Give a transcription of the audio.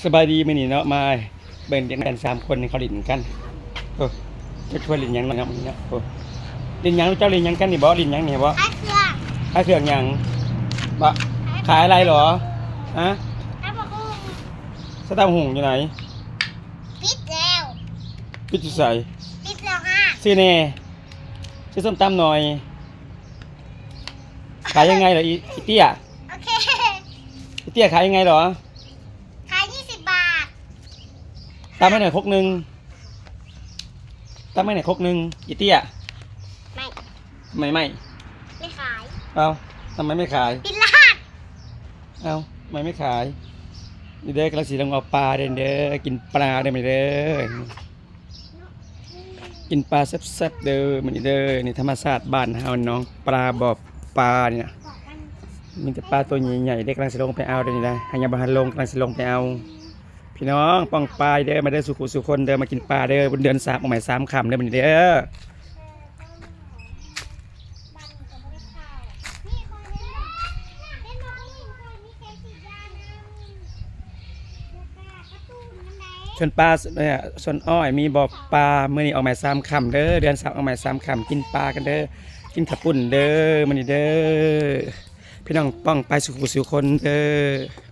ສະບາຍດີ ມື້ນີ້ເນາະ ມາເບິ່ງເດັກນ້ອຍສາມຄົນນີ້ເຂົາຫຼິ້ນກັນ. ໂອ້ ຈັກເພິ່ນຫຼິ້ນຫຍັງເນາະມື້ນີ້ເນາະ. ໂອ້ ຫຼິ້ນຫຍັງ? ເຈົ້າຫຼິ້ນຫຍັງກັນນີ້ບໍ? ຫຼິ້ນຫຍັງນີ້ບໍ? ຂາຍເຄື່ອງ. ຂາຍເຄື່ອງຫຍັງ? ບໍ ຂາຍອະໄລເຫລອ? ຮະ? ຂາຍບັກຫຸ່ງ. ສາວຕຳຫຸ່ງຢູ່ໃນ? ປິດແລ້ວ. ປິດຢູ່ໃສ? ປິດແລ້ວຮະ. ຊື້ແດ່ ຊື້ສົ້ມຕຳໜ່ອຍ. ຂາຍຍັງໄງເຫລອ ອີ ອີເຕ້ຍ? ໂອເຄ ອີເຕ້ຍ ຂາຍຍັງໄງເຫລອ? ຂາຍ ຊາວບາດ. ຕຳໃຫ້ໜ່ອຍຄົກໜຶ່ງ ຕຳໃຫ້ໜ່ອຍຄົກໜຶ່ງ ອີເຕ້ຍ. ໄມ່ ທຳໄມໄມ່? ໄມ່ຂາຍ. ເອົ້າ ທຳໄມໄມ່ຂາຍ? ປິດຮ້ານ. ເອົ້າ ທຳໄມໄມ່ຂາຍ? ນີ້ເດີ ກຳລັງຊິລົງເອົາປາເດີ ກິນປາເດີ ມື້ນີ້ເດີ. ກິນປາແຊບໆເດີມື້ນີ້ເດີ. ນີ້ທຳມະຊາດບ້ານເຮົາ ໜອງປາ ບໍ່ປານີ້ນະ ມີແຕ່ປາໂຕໃຫຍ່ໆເດ້. ກຳລັງຊິລົງໄປເອົາເດີນີ້ນະ ຫາກຍັງບໍ່ທັນລົງ ກຳລັງຊິລົງໄປເອົາ. ພີ່ນ້ອງປ້ອງປາຍເດີ ມາເດີສູ່ຜູ້ສູ່ຄົນເດີ ມາກິນປາເດີ ບຸນເດືອນສາມອອກໃໝ່ສາມຄ່ຳເດີມື້ນີ້ເດີ. ສວນປາ ເອີ ສວນອ້ອຍມີບໍ່ປາ? ມື້ນີ້ອອກໃໝ່ສາມຄ່ຳເດີ ເດືອນສາມອອກໃໝ່ສາມຄ່ຳ ກິນປາກັນເດີ ກິນເຂົ້າປຸ້ນເດີມື້ນີ້ເດີ ພີ່ນ້ອງປ້ອງປາຍສູ່ຜູ້ສູ່ຄົນເດີ.